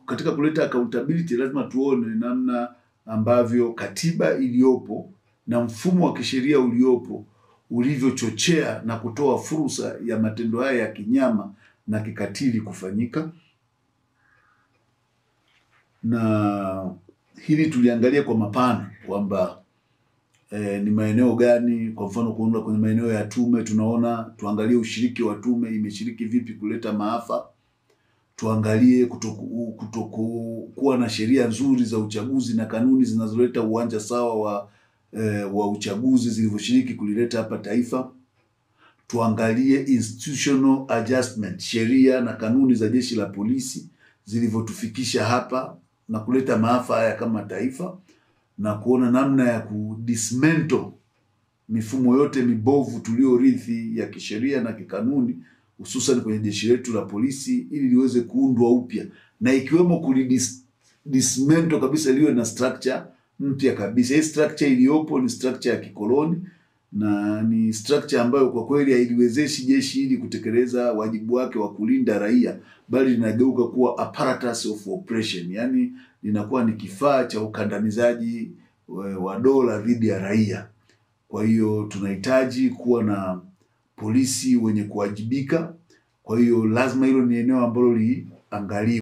katika kuleta accountability lazima tuone namna ambavyo katiba iliyopo na mfumo wa kisheria uliopo ulivyochochea na kutoa fursa ya matendo haya ya kinyama na kikatili kufanyika. Na hili tuliangalia kwa mapana kwamba ni maeneo gani, kwa mfano kuunda kwenye maeneo ya tume, tunaona tuangalie ushiriki wa tume imeshiriki vipi kuleta maafa, tuangalie kutokuwa na sheria nzuri za uchaguzi na kanuni zinazoleta uwanja sawa wa uchaguzi zilivyoshiriki kulileta hapa taifa, tuangalie institutional adjustment, sheria na kanuni za jeshi la polisi zilivyotufikisha hapa na kuleta maafa haya kama taifa, na kuona namna ya kudismantle mifumo yote mibovu tuliorithi ya kisheria na kikanuni, hususan kwenye jeshi letu la polisi, ili liweze kuundwa upya na ikiwemo kulidismantle kabisa, liwe na structure mpya kabisa. Hii structure iliyopo ni structure ya kikoloni na ni structure ambayo kwa kweli hailiwezeshi jeshi hili kutekeleza wajibu wake wa kulinda raia, bali linageuka kuwa apparatus of oppression, yani linakuwa ni kifaa cha ukandamizaji wa dola dhidi ya raia. Kwa hiyo tunahitaji kuwa na polisi wenye kuwajibika. Kwa hiyo lazima hilo ni eneo ambalo liangaliwe.